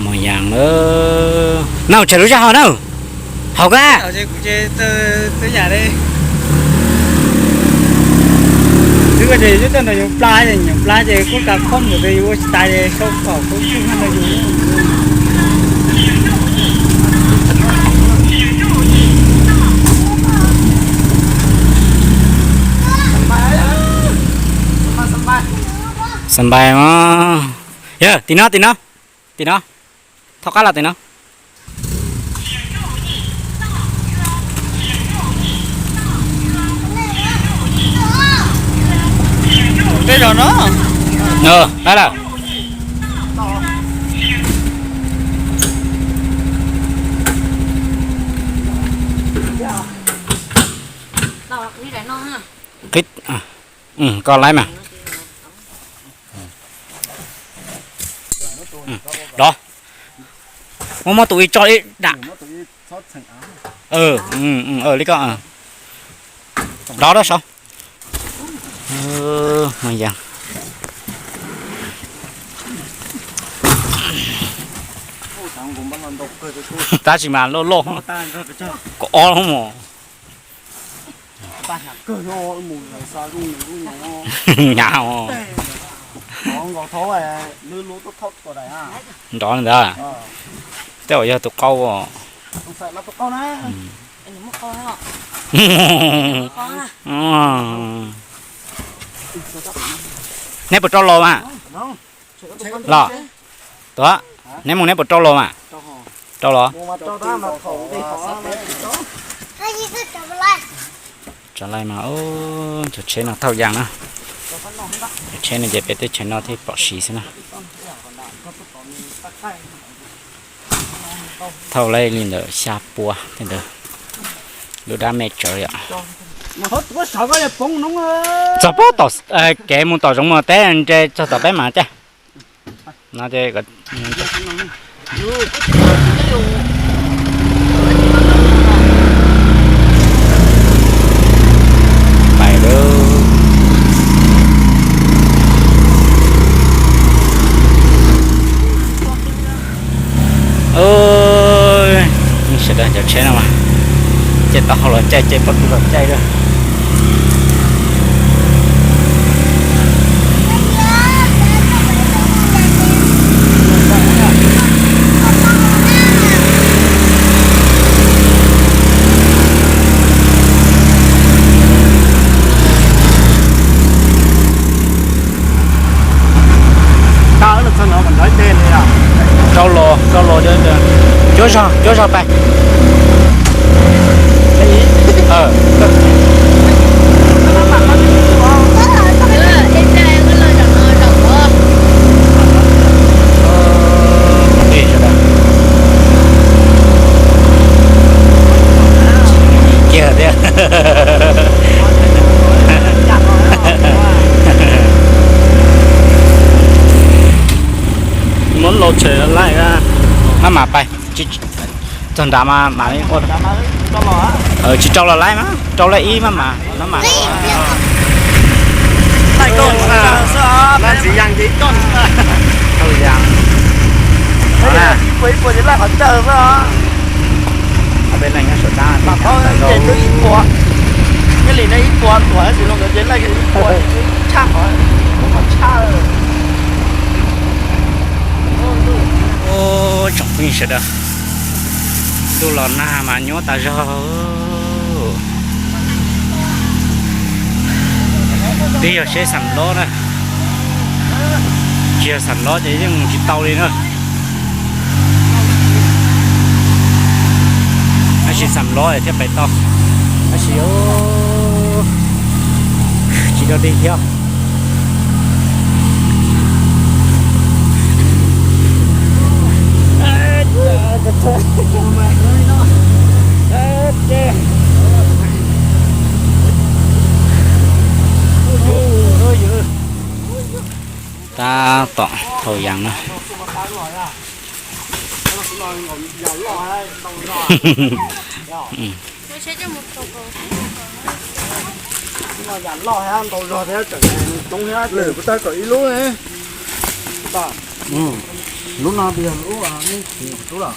Mos Yas, na tshais lub zaj hauv na, hauv koj. Twb ko ces yuav coj nrog yus plab ces nyuam plab ces kuj kav khoom ntawm tes yus ua tsis tas ces sau kom kuv yug nrog yus. Xas npais mas, yog tim no, tim no, tim no, thov qab los tim no. Tej zaum no. Qab lawm. Qib, koj laib mas. Dov, muab muab tus ib tso ib dam. Li koj, dov dab saud. Mos Yas, tab sis mas loj loj, kaum ob mos. Nyab, nrov ntawd, tej zaum yog tus qau. Neb puas rau los mas? Los, tuav, neb mus neb puas rau los mas? Rau los. Tsav laij mas, cov tsheb no thauj yas na. Cov tsheb no ces pem teb chaws no thiaj pom siv xwb na. Thauj laij li ntawm xya pua tej ntawd, lub dab me tsawv yom. Txog pob tom kev mus tom zoov mus teb nres txog tom peb mas caij no. Pais lawm. Sawv daws, cov tsheb no mas caij taub hau los caij, caij pob tw los caij lawm. Rau los, rau los, cuab zog, cuab zog pais. Kiag thiab. Muab los tsev laij, maj mam pais. Txog nrad mas mam li ua. Tsis rau los laij mas, rau laij ib maj mam, maj mam. Peb leeg nyob saum dab, ib puas, ib puas tuam, tab sis los nkawd ces laij ib puas tshaj qhov, tshaj. Tsoom phooj ywg sawv daws, ntuj los nag mas nyuaj tas zog. Twb yog seb xam lob na, tsis yog xam lob ces yeej tsis tau li na. Tab sis xam lob thiaj pais tau, tab sis tsis dog dig thiab. Tab tom thau yas na. Lwm kuv tau kom ib lub ne. Lub no yog lub Tub los.